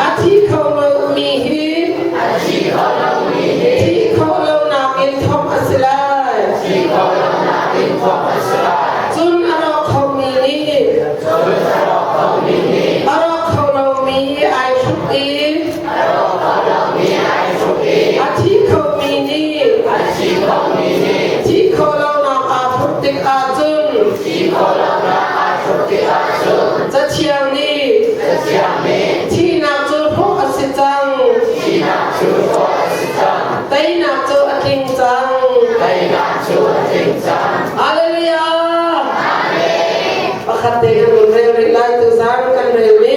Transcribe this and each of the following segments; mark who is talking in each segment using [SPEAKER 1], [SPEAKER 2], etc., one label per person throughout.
[SPEAKER 1] A thi kho lomi hi thi khawh lonak in thawk a si lai. Cun a rawk khomi nih a rawk kho lomi ai hruk i a thi khomi nih thi khawh lonak aa hruk tik ahcun Cathiang nih thihnak cu hrawh a si cang. Teinak cu a tling cang. Hallelujah! Pakhat te kan vun rel rih lai tuzan kan rel mi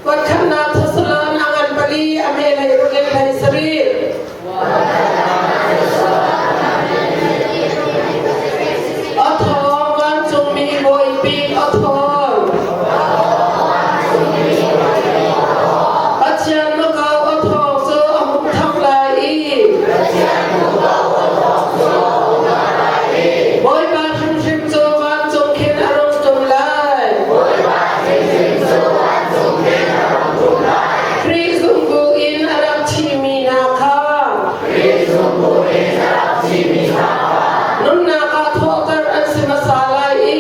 [SPEAKER 1] Kuatkhatnak Thessalon a ngan pali a hme hlei ruk in hlei sarih. A thawng vancungmi bawi bik a thawng. Pathian makau a thawng cu a hung thang lai i Bawipa hrimhrim cu vancung khin a rung ṭum lai. Khrih zumbu in a rak thimi hna kha nunnak ah thawhter an si hmasa lai i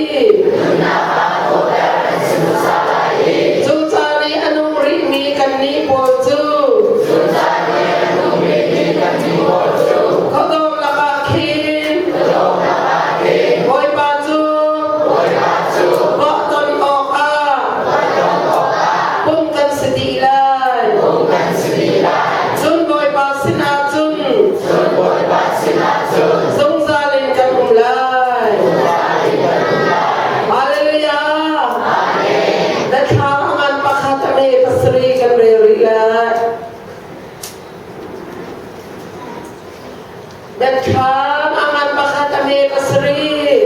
[SPEAKER 1] cu caan i a nung rihmi kannih pawl cu khuadawm lakah khin Bawipa cu Vah ton awkah pum kan si dih lai. Cun Bawipa sinah cun zungzal in kan um lai. Hallelujah! Na thla a ngan pakhat a me pasarih kan rel rih lai. Biathlam a ngan pakhat a hme pasarih.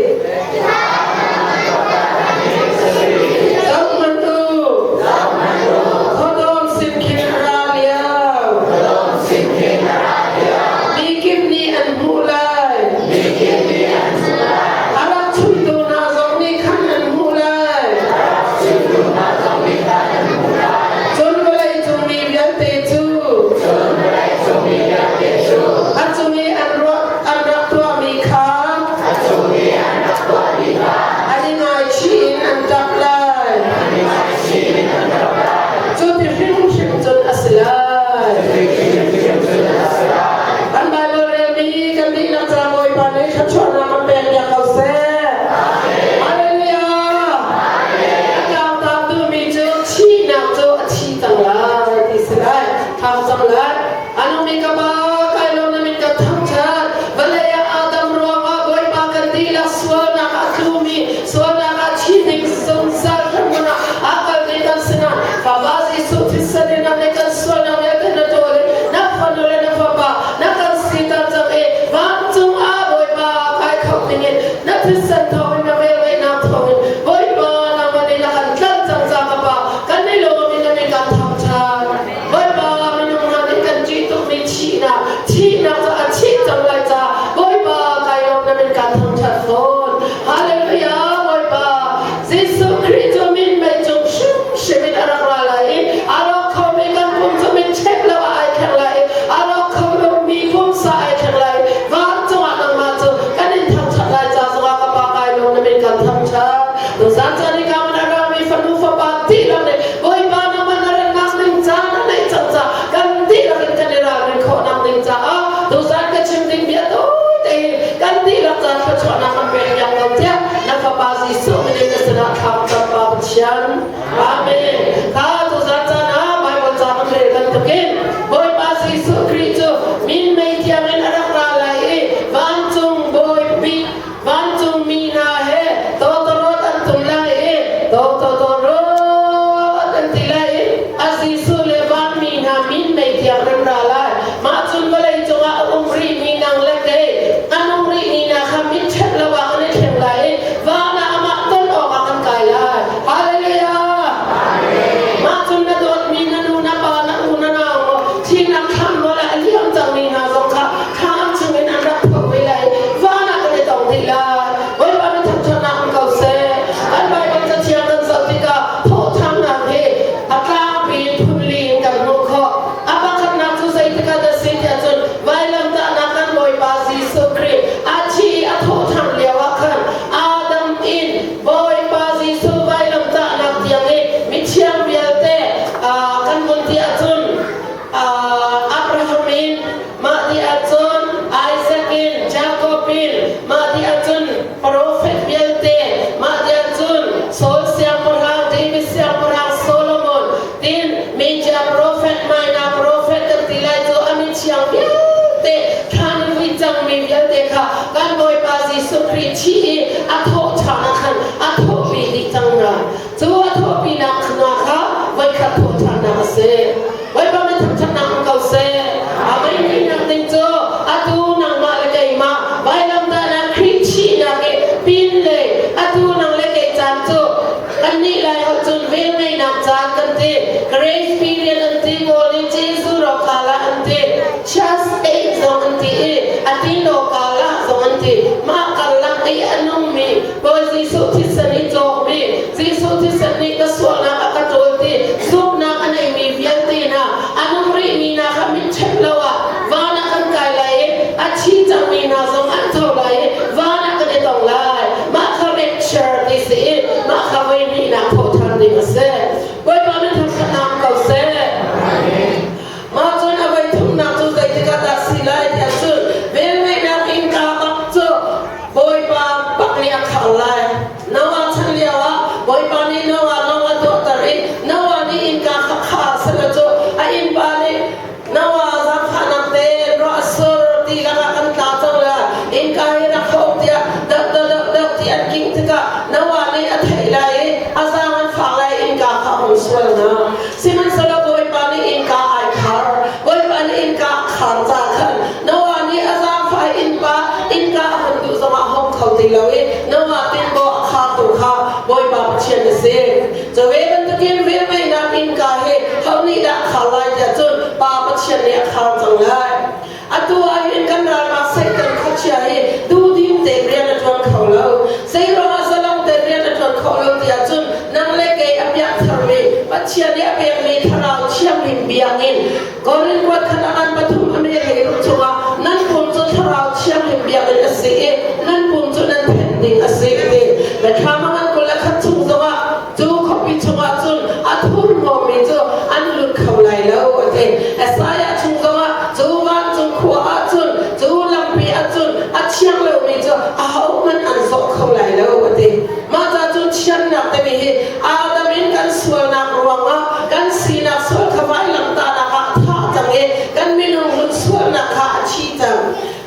[SPEAKER 1] Zohhmanh u. Khuadawm sin khin a ra lio. Mi kip nih an hmuh lai. A rak chuntu hna zong nih khan an hmuh lai. Cun vawleicung mi vialte cu A cung i an ruah an rak tuahmi kha an i ngaichih in an ṭap lai. Cu ti hrimhrim cun a si lai. Kan Baibal relmi kan dihlak ca Bawipa nih thluachuahnak kan pek piak ko seh. Hallelujah! A tlangtar duhmi cu thihnak cu a thi cang lai ti si lai. Thang cang lai. A nungmi ka Pa, kai lawm na min kan thangṭhat. Vawlei ah Adam ruangah Bawipa kan dihlak sualnak ah a tlumi, sualnak ah thi ding zungzal hremhmun ah aa kalmi kan sinah Fapa Jesuh thisen in nang nih kan sualnak vialte na ṭawl i na fanu le na fapa na kan siter cang i vancung ah Bawipa kai kho dingin na thisen thawngin na velngeihnak thawngin Bawipa nangmah nih na kan tlanh cang ca ka Pa kan i lawm i na min kan thangṭhat. Bawipa minung hna nih kan ṭih tukmi thihnak, thihnak cu a thih cang lai caah Bawipa kai lawm na min kan thangṭhat fawn. Hallelujah Bawipa Jesuh Khrih cu minmei cung hrimhrim in a rak ra lai i a rawk khomi kan pum cu min ṭhek lo ah ai thleng lai i a rawk kho lomi pumsa ai thleng lai i vancung ah nangmah cu kan in thangṭhat lai ca zongah ka Pa kai lawm na min kan thangṭhat. Tuzan caan i ka man a rami fanu fapa dihlak nih Bawipa nangmah na rennak ding caan a neih cang caah kan dihlak in kan i ralrin khawhnak ding caah tuzan ka chim ding bia tawite hi kan dihlak ca thluachuahnak kan pek piak ko tiah na fapa Jesuh min in na sinah thla cam Pa Pathian. Amen. Kha tuzan caan ah Bible ca kan rel bantukin Bawipa Jesuh Khrih cu minmei thiang in a rak ra lai i vancung bawi bik vancungmi hna he tawtawrawt an tum lai i tawtawrawt an ti lai i a Jesuh le vanmi hna min mei tiang nan ra lai. Mah cun vawlei cungah a um rihmi nang le kei a nung rihmi hna kha mit ṭhet lo ah kan i thleng lai i van ah amah ton. Khrih thi i a thawh ṭhan ah khan a thawhpi dih cang hna. Cu a thawhpinak hna kha voikhat thawh ṭhannak a si. Bawipa min thangṭhatnak um ko seh. A voihnihnak ding cu atu nangmah le keimah vailamtahnak Khrih thihnak i pin le atu nang le kei caan cu kannih lai holh cun velngeihnak caan kan ti. Grace period an ti, Kawl nih Jesuh rawkala an ti, Church age zong an ti i a tino kala zong an ti. Mah karlak i a nungmi Bawi Jesuh thisen i cawkmi Jesuh thisen nih ka sualnak a ka ṭawl ti zumhnak a neimi vialte hna a nung rihmi hna kha mitṭhep lo ah van ah kan kai lai i a thi cangmi hna zong an tho lai i van ah kan i tong lai. Mah kha rapture ti si i mah kha voi hnihnak thawhṭhan ding a si. Bawipa min thangṭhatnak ko seh. Mah cun a voi thumnak cu zeitikah dah si lai tiah cun velngeihnak innka bak cu Bawipa bak nih a khar lai. Noah chan lioah Bawipa nih Noah lawng a tuahter i Noah nih innka kha khar sehla cu a innpa nih Noah zaangfahnak tein ruah a sur ti lakah kan tla cang la innka hi rak hawk tiah doh doh doh doh ti an kingh tikah Noah nih a theih lai i a zaang an fak lai innka kha a hung sual hna. Sihmanhsehlaw Bawipa nih innka ai khar. Bawipa nih innka a khar ca khan Noah nih a zaangfah i innpa innka a hun duh zongah hong kho ti lo i Noah tinbaw a khartu kha Bawipa Pathian a si. Cu ve bantukin velngeihnak innka hi ho nih dah a khar lai tiah cun Pa Pathian nih a khar cang lai. Atu ah hin kan ralkap Satan khuachia hi duhdim tein rian a ṭuan kho lo. Zeiruangah zalong tein rian a ṭuan khawh lo ti ahcun nang le kei a piak tharmi Pathian nih a pekmi Thlarau Thianghlim biakinn Korin kuat khat a ngan pathum a me hlei chungah nan pum cu Thlarau Thianghlim biakinn a si i nan pum cu nan thenh ding a si a ti. Biathlam a ngan 21 chung zongah cu khuapi chungah cun a thurhnawmmi cu an lut kho lai lo a ti. Isaiah chung zongah cu vancung khua ah cun cu lampi ah cun a thiang lomi cu ahohmanh an zawh kho lai lo a ti. Mah ca cun thiannak timi hi Adam in kan sualnak ruangah kan sinak sual kha vailamtahnak ah a thah cang i kan minung hlun sualnak kha a thi cang.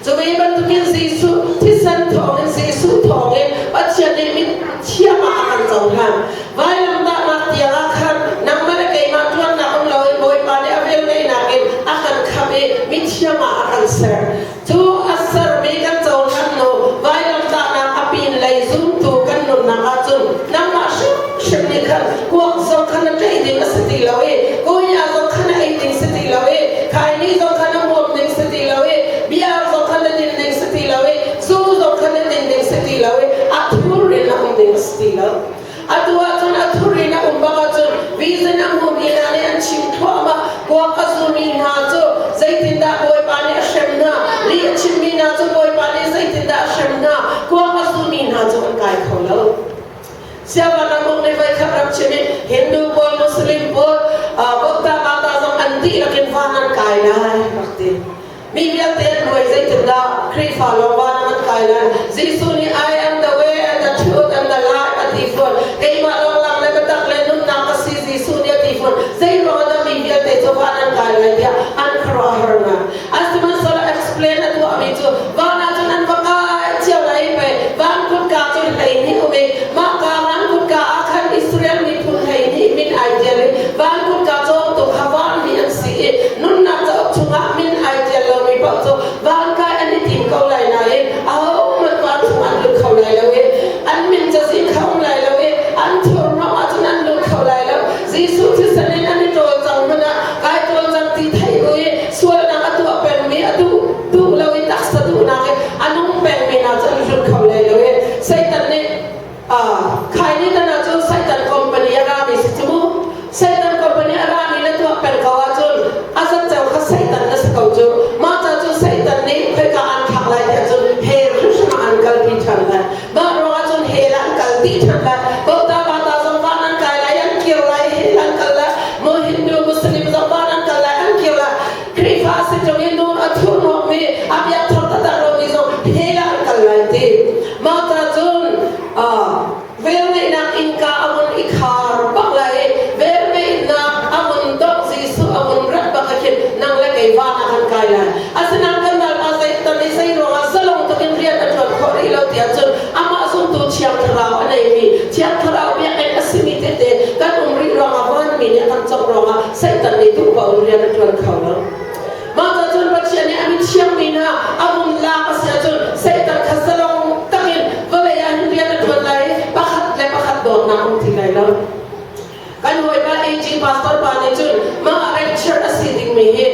[SPEAKER 1] Cu ve bantukin Jesuh thisen thawngin Jesuh thawngin Pathian nih mit thiang ah a kan cohlan. Vailamtahnak tiang ah khan nangmah le keimah ṭuannak um loin Bawipa nih a velngeihnak in a kan khamh i mithiang ah a kan ser. Cu a sermi kan cohlan hnu vailamtahnak a pin lei zumtu kan nunnak ahcun nangmah hrimhrim nih khan kuak zong kha na ṭaih ding a si ti lo i kunya zong kha na ei ding si ti lo i khaini zong kha na hmuam ding si ti lo i bia zong kha na din ding si ti lo i zu zong kha na din ding si ti lo i a thur in na um ding a si ti lo. Atu ahcun a thur in a um bak ahcun vision a hmumi hna nih an chim thluahmah. Kuak a zumi hna cu zeitindah Bawipa nih a hrem hna, lih a chimmi hna cu Bawipa nih zeitindah a hrem hna, kuak a zumi hna cu an kai kho lo. Siavanamung nih voikhat rak chim i Hindu pawl, Muslim pawl, Buddha Mata zong an dihlak in van an kai lai rak ti. Mi vialte an ruai zeitindah Khrihfa lawng van an kai lai. Jesuh nih I am the way and the truth and the life a ti fawn. Keimah lawng lam le biatak le nunnak ka si Jesuh nih a ti fawn. Zei ruangah dah mi vialte cu van an kai lai tiah an khuaruahhar ngai. Asihmanhsehlaw explain a tuahmi cu van ah cun an va kai cio lai i pei van kutka cu 12 um i mah ka van kutka ah khan Israel miphun 12 min ai ṭial i van kutka cawngtu kha vanmi an si i nunnak cauk chungah min ai ṭial lomi paoh cu van kai an i tim ko lai nain ahohmanh van chungah an lut kho lai lo i an min cazin kha um lai lo i an thurhnawm ahcun an lut kho lai lo. Jesuh thisen in an i ṭawl cang hmanh ah kai ṭawl cang ti theih bu i sualnak a tuah pengmi a duh duh lo i taksa duhnak i a nung pengmi hna cu an hlut kho lai lo i Satan nih khaini tan ah cun Satan company a rami si cu mu. Satan company a rami na tuah peng ko ahcun a zatceo kha Satan na si ko cu. Mah ca cu Satan nih khoika an thlak lai tiah cun hell hrimhrim ah an kalpi ṭhan lai. Mah ruangah cun hell ah an kal dih ṭhan lai. Bauta bata zong van an kai lai, an kir lai, hell an kal lai. Mo Hindu, Muslim zong van an kal lai, an kir lai. Khrihfa si ṭung i nun a thurhnawmmi, a biak thar taktak lomi zong hell ah an kal lai ti. Mah ca cun velngeihnak innka a vun i khar bak lai i velngeihnak a vun dongh Jesuh a vun rat bak ah khin nang le kei van ah kan kai lai. Asinain kan ralpa zei tam i zei ruangah zalong tuk in rian a ṭuan khawh rih lo ti ahcun lo. Kan hawipa AG pastor pa nih cun mah rapture a si dingmi hi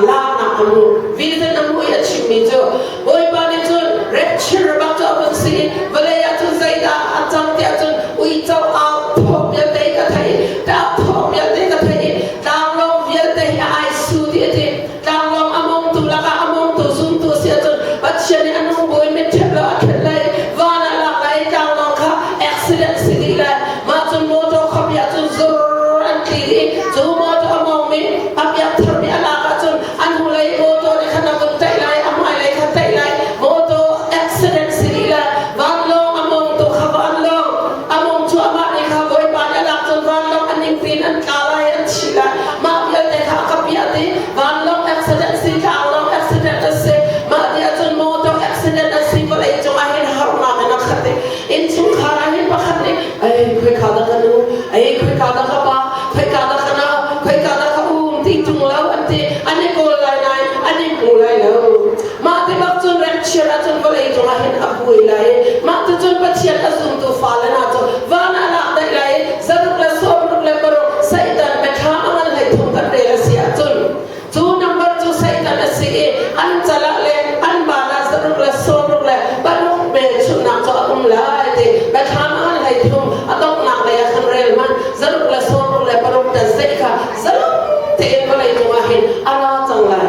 [SPEAKER 1] laarnak a hmuh. Vision a hmuh i a chimmi cu Bawipa nih cun rapture bak cu a vun si i vawlei ah cun zeidah a cang tiah cun uico au thawng vialte ka thei, ṭah thawng vialte ka thei i tlanglawng vialte hi a ai su dih a ti. Tlanglawng a mongtu lakah a mongtu zumtu si ahcun Pathian nih a nung buin mitṭhep lo a khelh lai, van ah lak lai i tlanglawng kha accident si dih lai. Mah cun motor khuapi ah cun zur an tli dih. Cu motor a mongmi a piangtharmi a lak ahcun an hnulei motor nih khan a vun taih lai, a hmailei kha taih lai. Motor accident si dih lai. Vanlawng a mongtu kha vanlawng a mong cu amah nih kha Bawipa nih a lak cun vanlawng a ning piin an tla lai, an thi lai. Mah vialte kha a ka piah dih. Vanlawng accident si, tlanglawng accident a si. Mah ti ahcun motor accident a si. Vawlei cung ah hin harnak in a khat i innchungkhar ah hin pakhat nih ei khoika dah ka nu, ei khoika dah ka pa, khoika dah ka nau, khoika dah ka um ti ṭung lo an ti. An i kawl lai nain an i hmu lai lo. Mah ti bak cun rapture ahcun vawlei cung ah hin a buai lai i mah ti cun Pathian a zumtu fale hna cu van ah lak daih lai i zaruk le sawmruk le paruk Satan biathlam a ngan hlei thum kan rel a si ahcun cu number cu Satan a si i an cal ah le an ban ah zaruk le sawmruk le paruk hmelchunhnak cu a um lai ti biathlam a ngan hlei thum a donghnak lei ah khan rel hmanh zaruk le sawmruk le paruk te zei kha zalong tein vawlei cung ah hin a ra cang lai.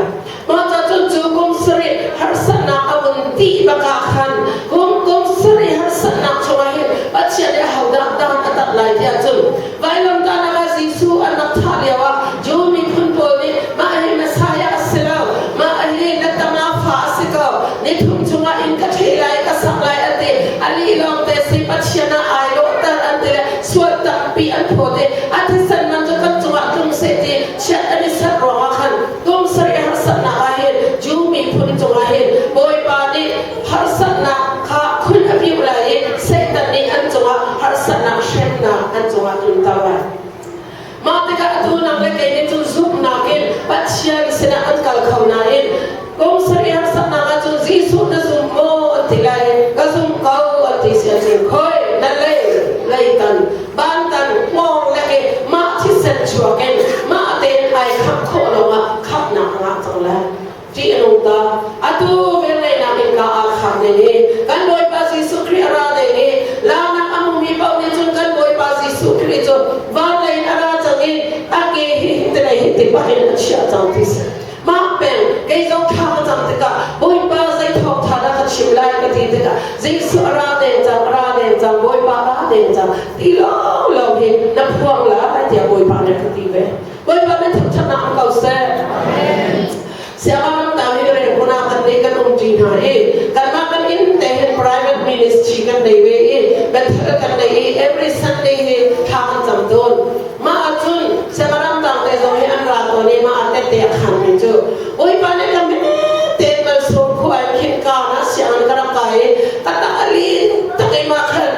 [SPEAKER 1] Mah ca cun cu kum sarih harsatnak a vun dih bak ah khan kum kum sarih harsatnak chungah hin Pathian nih ahodah dan a tat lai tiah cun vailamtahnak ah Jesuh an rak thah lio ah Jew miphun pawl nih mah hi Messiah a si lo, mah hi na tama fa a si ko, nithum chungah inn ka ṭheh lai, ka sak lai an ti. A lih lawng te si Pathian ah ai lawhter an ti le sual tampi an phawt i a thisen man cu kan cungah tlung seh ti chiat an i serh ruangah khan kum sarih harsatnak ah hin Jew miphun cungah hin Bawipa nih harsatnak kha khun a piuh lai i Satan nih an cungah harsatnak hremnak an cungah tlunter lai. Mah tikah atu nang le kei nih cun zumhnak in Pathian sinah kan kal kho nain kum sarih harsatnak ahcun Jesuh na zum maw an ti lai ka zum ko an ti si ahcun khoi na lei leitan bantan hngawng le ke mah thisen chuak in mah tein ai khamh khawh lawngah khamhnak a ngah cang lai. Ṭih a nung ta. Atu velngeihnak in ka aa khar ning i kan Bawipa Jesuh Khrih a ra ding i lanak a hmumi paoh nih cun kan Bawipa Jesuh Khrih cu van lei in a ra cang i a ke hi hi lei hi ti bak in a chiah cang ti si. Mah peng kei zong thla ka cam tikah Bawipa zei thawngṭha dah ka chim lai ka ti tikah Jesuh a ra deng cang, a ra deng cang, Bawipa a ra deng cang ti lawnglawng hi na phuang lai tiah Bawipa nih a ka ti ve. Bawipa nih thangṭhatnak um ko seh. Siangpahrang tang hi re hmun ah kan nih kan um ṭi hna i kanmah kan inn te hin private ministry kan nei ve i Bethel kan nei i every Sunday hi thla kan cam tawn. Mah ahcun siangpahrang tang te zong hi an ra tawn i mah ah tette a khan mi cu Bawipa nih ka me tein malsawm khua in khin ka na sianginn ka rak kai i ka tak a lin tak i mah khan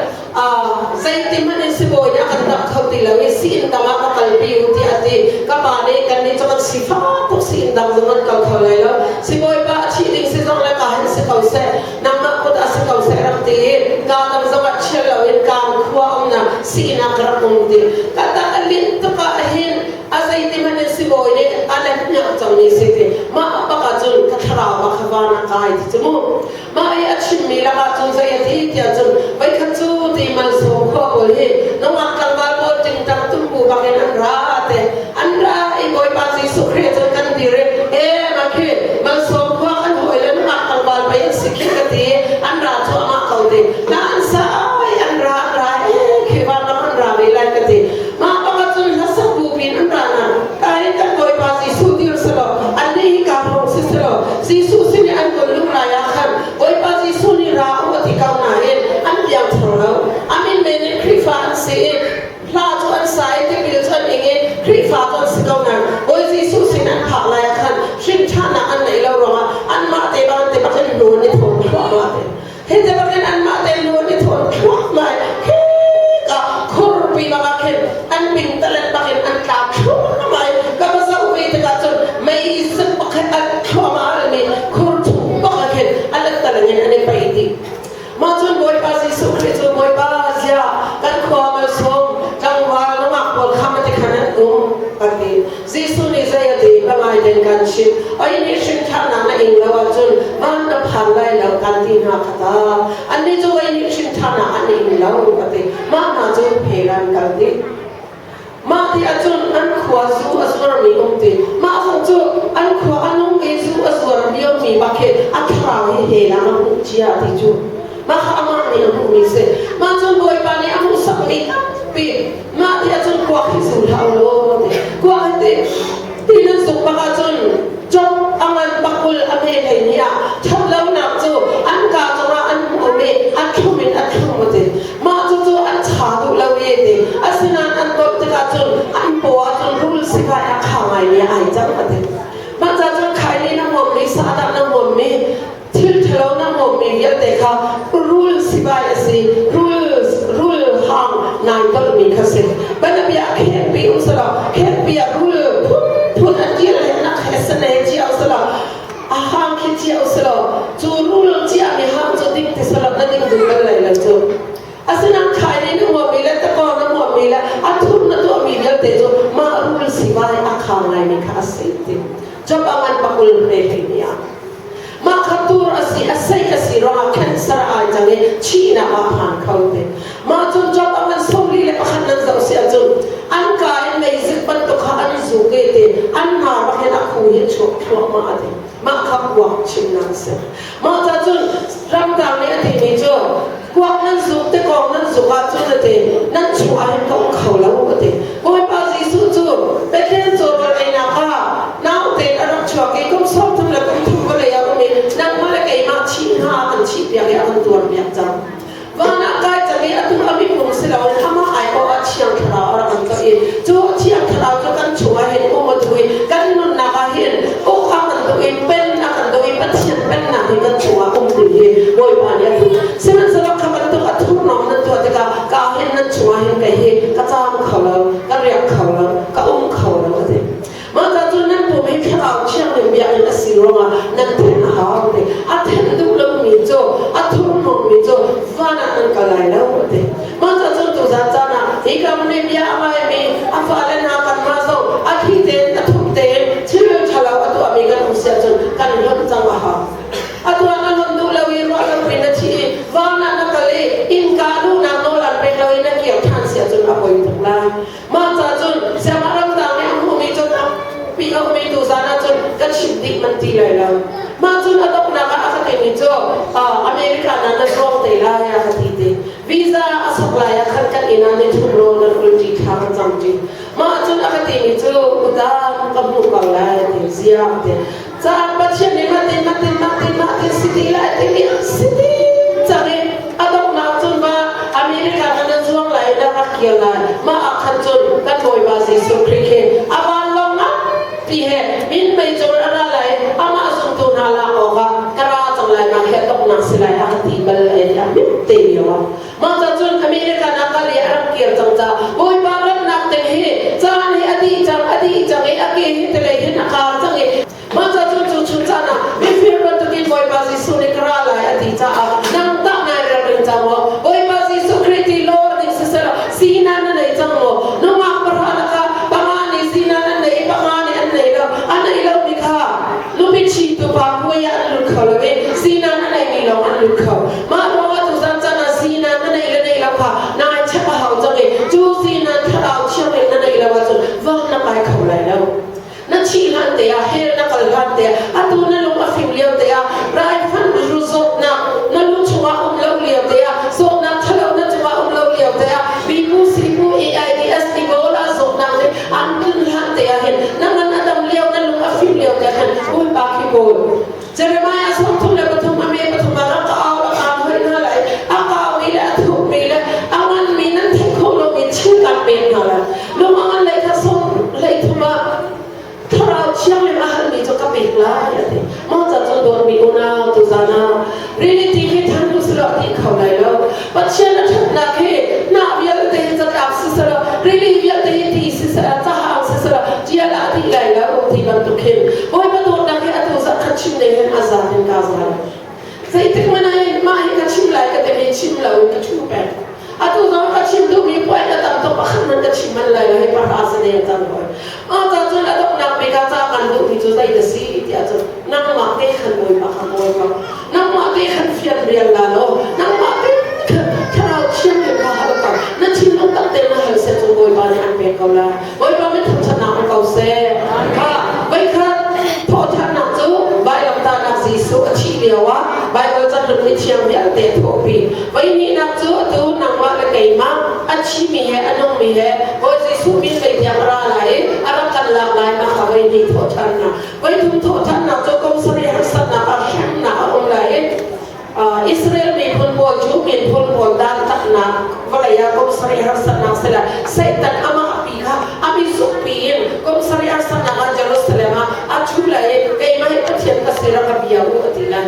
[SPEAKER 1] zeiti hmanh in sibawi nih a kan dam kho ti lo i sii dang ah ka kalpi u tiah a ti. Ka pa nih kannih cu kan sifak tuk sii dang zong an kal kho lai lo. Sibawi pa a thih ding si zong le ka hin si ko seh, nangmah kut ah si ko seh rak ti i ka dang zong ah ṭhial loin kaan khua umnak sii ah ka rak um ti. Ka tak a linh tuk ah hin a zeiti hmanh in sibawi nih a lem hniak cangmi si ti. Mah bak ah cun ka thlarau bak kha van ah kai ti cu mu. Mah i a chimmi lakah cun zei a ti tiah cun voikhat cu ti malsawm khua pawl hi nungak tlangval pawl ṭingṭang tumbu bakin an ra te an ra i Bawipa Jesuh Khrih cun kan dir i e mah khi malsawm khua kan hawi le nungak tlangval pei an si khi ka ti an ra cuahmah ko ti na an sa ai an ra an ra e khi vanram an ra ve lai ka ti mah bangah cun hlasak bu pin an ra na kai kan Bawipa Jesuh dir selaw annih hi ka hrawng si selaw Jesuh sin i an kun lung lai ah khan Bawipa Jesuh nih ra u a ti ko nain an piang theng lo. A min men in Khrihfa an si i hla cu an sa i tipil cu an ing i Khrihfa cu an si ko nain Bawi Jesuh sin an phak lai ah khan hrimṭhannak an neih lo ruangah anmah te bang te bakin hnu an i thawn thluahmah te. Hi te bakin anmah te hnu an i thawn thluahmah i khika khurpi bakah khin an bingtalet bakin an tla thluahmah i ka va zoh ve tikah cun mei zik pakhat an thluahmah almi khur chung bakah khin a lettalang in an i pei dih. Mah cun Bawipa Jesuh Khrih cu Bawipa zia kan khua malsawm tlangval chim. Oi nih hrintharnak na ing lo ahcun van na phan lai lo kan ti hna kha ta. Annih cu oi nih hrintharnak an ing lo ka ti. Mah hna cu hell an kal dih. Mah ti ahcun an khua zu a zuarmi um ti. Mah zong cu an khua a nung i zu a zuar liomi bak hi a thlarau hi hell ah a hmuh cia ti cu. Mah kha amah nih a hmuhmi si. Mah cun Bawipa nih a hmuhsakmi tampi mah ti ahcun kuak hi zu hlah u law ti. Kuak hi ti ti nan zuk bak ahcun cop a ngan pakul a hme hlei ni ah ṭhatlonak cu an kaa cungah an hmuh i a thlum in a thlum a ti. Mah cucu an ṭha duh lo i ti. Asinain an dolh tikah cun an paw ahcun rul sikai a kha ngaimi ai cang a ti. Mah ca cun khaini na hmuammi, sahdah na hmuammi, thil ṭhalo na hmuammi vialte kha rul sivai a si, rul rul hang nai dolhmi kha si. Banabia khenpi um selaw, khenpi ah rul phunphun a kil he nak he sane cio selaw, a hang khi cio selaw, cu rul ciami hang cu ding ti selaw na ding duh bal lai lo cu. Asinain khaini na huammi le takaw na huammi le a thur na tuahmi vialte cu mah rul sivai a kha ngaimi kha a si ti. Job a ngan pakul hme hlei ni ah. Mah kha tur a si, a sei a si ruangah cancer ai cang i thihnak ah phan kho te. Mah cun Job a ngan sawmli le pakhat nan zoh si ahcun an ka in meizik bantuk kha an zuk i ti an hna bak hin a khu hi chuak thluahmah a ti. Mah kha kuak chimnak a si. Mah ca cun ramdang nih a timi cu kuak nan zuk te kong nan zuk ahcun a ti nan chung ah hin ka um kho lo a ti. Bawipa Jesuh cu Bethlehem cawrawl einak ah naute a rak chuak i kum 30 le kum thum vawlei ah um i nangmah le keimah thih hna a kan thihpiak i a kan tuarpiak cang. Van ah kai cang i atu a mipum si loin amah aiawh ah Thiang Thlarau a rak kan tuah i cu Thiang Thlarau cu kan chungah hin um a duh i kan nunnak ah hin uk a kan duh i pen a kan duh i Pathian pennak hi kan chungah um ding hi Bawipa nih a duh. Sihmanhsehlaw kha bantuk a thurhnawm nan tuah tikah ka hin nan chungah hin kei hi ka caam kho lo, ka riak kho lo, ka um kho lo a ti. Mah ca cu nan pum hi thlarau thianghlim biakinn a si ruangah nan then a hau ti. A then duh lomi cu a thurhnawmmi cu van ah nan kal lai lo a ti. Mah ca cu tuzan caan ah hi kam nih bia a ngaimi a fale hna kanmah zong a thli tein a thup tein thil ṭhalo a tuahmi kan um si ahcun kan hlonh cang a hau. A tuah na hlonh duh lo i ruah lo in na thi i van ah na kal i innka luhnak nawl an pek lo i na kir ṭhan si ahcun a poi tuk lai. Mah ca cun siangah ramdang nih a hmuhmi cun a pi a ummi tu zan ah cun ka chim dih man ti lai lo. Mah cun a donghnak ah a ka timi cu America na na zuang te lai a ka ti ti. Visa a sok lai ah khan kan inn ah ni thum rawl nan ul ṭi thla kan cam ṭi. Mah cun a ka timi cu utam ka hmuh ko lai a ti zia a ti. Caan Pathian nih matin matin matin matin si ti lai timi si ti cang i a donghnak cun ma America kan na zuang lai na rak kir lai mah ah khan cun kan Bawipa Jesuh Khrih khi a vanlawng nganpi he minmei cung in a ra lai amah zumtu hna lak awkah ka ra cang lai mah hi a donghnak si lai a ka ti bal ai ti a mit te lio ah mah ca cun America na kal i a rak kir cang ca Bawipa ratnak ding hi caan hi a dih cang a dih cang i a ke hi telei hin a kar cang i mah ca cun cu chun caan ah mifir bantukin Bawipa Jesuh nih ka ra lai a ti caah nang tah nai ralring cang maw Bawipa Jesuh Khrih ti lawr ding siseh sinan na nei cang maw nungak pahra lakah panga nih sinan an nei i panga nih an nei lo a nei lomi kha nupi ṭhitu pa puai ah an lut kho lo i sinan a neimi lawng an lut kho mah ruangah tuzan caan ah sinan na neih le neih lo kha nai check a hau cang i cu sinan thlarau thianghlim na neih lo ahcun van na kai kho lai lo na thih hlan te ah hell na kal hlan te ah atu na lung a fim lio te ah raifan ru zawtnak na lu chungah um lo lio te ah zawtnak ṭhalo na cungah um lo lio te ah pipu sipu AIDS Ebola zawtnak nih an tlun hlan te ah hin na ngan a dam lio na lung a fim lio te khan Bawipa khi kawl Jeremiah 33 a me pathum ah rak ka au rak aan hoi hna lai a kaumi le a thukmi le a nganmi nan theih khawh lomi thil kan pek hna lai lung a ngan lei kha sawm hlei thum ah thlarau thianghlim a halmi cu ka pek lai a ti mah ca cu dawtmi unau tuzan ah reality hi than tu silo ti kho lai lo Pathian a ṭhatnak hi hnah vialte hi catlap siselaw rili vialte hi ti siselaw cahang siselaw ṭial ah dih lai lo ti bantuk hin Bawipa dawtnak hi atu zah kha chim ding hin a za in kaa za zeitik hmanh ah hin mah hi ka chim lai ka timi chim lo in ka ṭhu peng atu zong ka chim duhmi puai ka tam tuk pakhat hmanh ka chim manh lai lo hi pahra sane a cang hoi mah ca cun a donghnak bik ah ca kan duhmi cu zei da si? ti ahcun nangmah te khan Bawipa kha kawl ko. Nangmah te khan fian rial la law nangmah te khan Thlarau Thianghlim kha hal ko. Na thinlung tak tein na hal seh cun Bawipa nih an pek ko lai. Bawipa min thangṭhatnak um ko seh. Kha voikhat thawhṭhannak cu vailamtahnak Jesuh a thih lio ah Baibal cahlun mithiang vialte a thawhpi. Voihnihnak cu atu nangmah le keimah a thimi he a nungmi he Bawi Jesuh min lei tiang a ra lai i a rak kan lak lai mah kha voihnih thawhṭhannak. Voithum thawhṭhannak cu kum sarih harsatnak ah hremnak a um lai i Israel miphun pawl cu miphun pawl dantatnak vawlei ah kum sarih harsatnak si le Satan amah pi kha a mizukpi in kum sarih harsatnak ah Jerusalem ah a ṭhu lai i keimah hi Pathian ka si rak ka bia u a ti lai.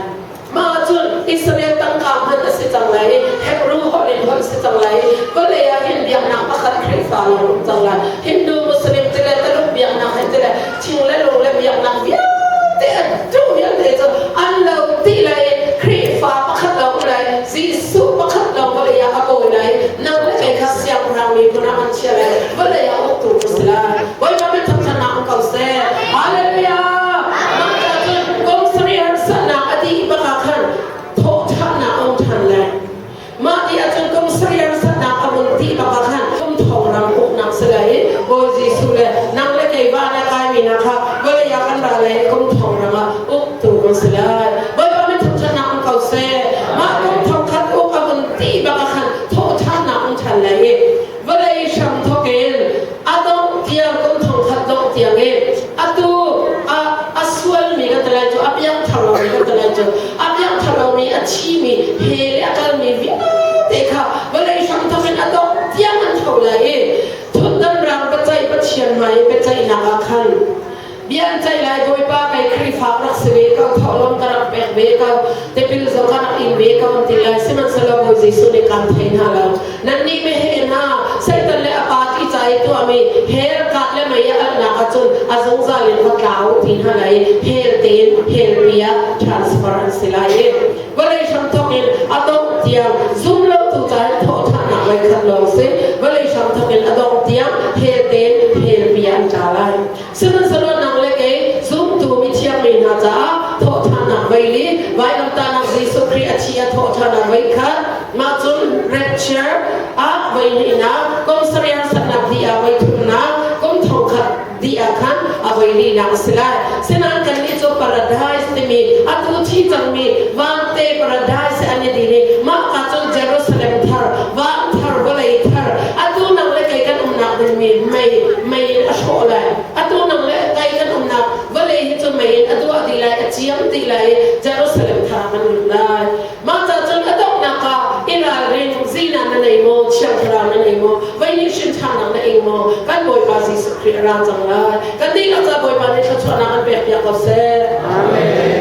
[SPEAKER 1] Mah ahcun Israel tangka hman a si cang lai i Hebrew holh in holh si cang lai i vawlei ah hin biaknak pakhat Khrihfa lawng um cang lai. Hindu, Muslim ti le Taluk biaknak he ti le thing le lung le biaknak vialte a duh vialte cu an lo ti lai i Khrihfa pakhat lawng um lai, Jesuh pakhat lawng vawlei ah a kawi lai, nang le kei kha siangpahrang miphun ah an chia lai, vawlei ah uktu ka si lai. Bawipa min thangṭhatnak um ko seh. Hallelujah! Mah ca cun kum sarih harsatnak a dih bak ah khan thawhṭhannak a um ṭhan lai. Mah ti ahcun kum sarih harsatnak a vun dih bak ah khan kum thong ram uknak si lai i Bawi Jesuh le nang le kei van ah kaimi hna kha vawlei ah kan ra lai i kum thong ram ah uktu kan si lai. Bawipa min thangṭhatnak um ko seh. Mah kum thong khat uk a vun dih bak ah khan thawhṭhannak um ṭhan lai i vawlei hram thawk in a dongh tiang kum thongkhat dongh tiang in atu a a sualmi kan ti lai cu a piangthar lomi kan ti lai cu a piangthar lomi a thimi he le a kalmi vialte kha vawlei hram thawk in a dongh tiang an tho lai i thutdan rang biaceih Pathian hmai i biaceihnak ah khan Bia an ceih lai Bawipa kei Khrihfa rak si ve ko thawhlawm ka rak pek ve ko tipil zong ka rak in ve ko an ti lai sihmanhsehlaw Bawi Jesuh nih kaan thei hna lo nannih meheh hna Satan le a pa ti ca i tuahmi hell kat le mei a alnak ahcun a zungzal in va tla u ti hna lai i hell tein hell pi ah transfer an si lai i vawlei hramthawk in a dongh tiang zum lo tu ca in thawhṭhannak voikhat lawng si vawlei hramthawk in a dongh tiang hell tein hell pi ah an tla lai. Sihmanhsehlaw nang le kei zumtu mithiang mi hna caah thawhṭhannak vei li vailamtahnak Jesuh Khrih a thi a thawhṭhannak vei khat mah cun rapture ah voi hnihnak kum sarih harsatnak dih ah voi thumnak kum thongkhat dih ah khan a voi linak a si lai. Sinain kannih cu paradise timi atu thi cangmi vante paradise an i din i mah ka cun Jerusalem thar van thar vawlei thar atu nang le kei kan umnak dingmi mei mei in a hrawh lai atu nang le kei kan umnak vawlei hi cu mei in a duah dih lai a ciam dih lai i Jerusalem thar ah kan lut lai mah ca cun a donghnak ah i ralring zina na nei maw thiang thlarau na nei maw vei hrim ṭhanak na ing maw kan Bawipa Jesuh Khrih a ra cang lai kan dihlak ca Bawipa nih thluachuahnak an pek piak ko seh Amen.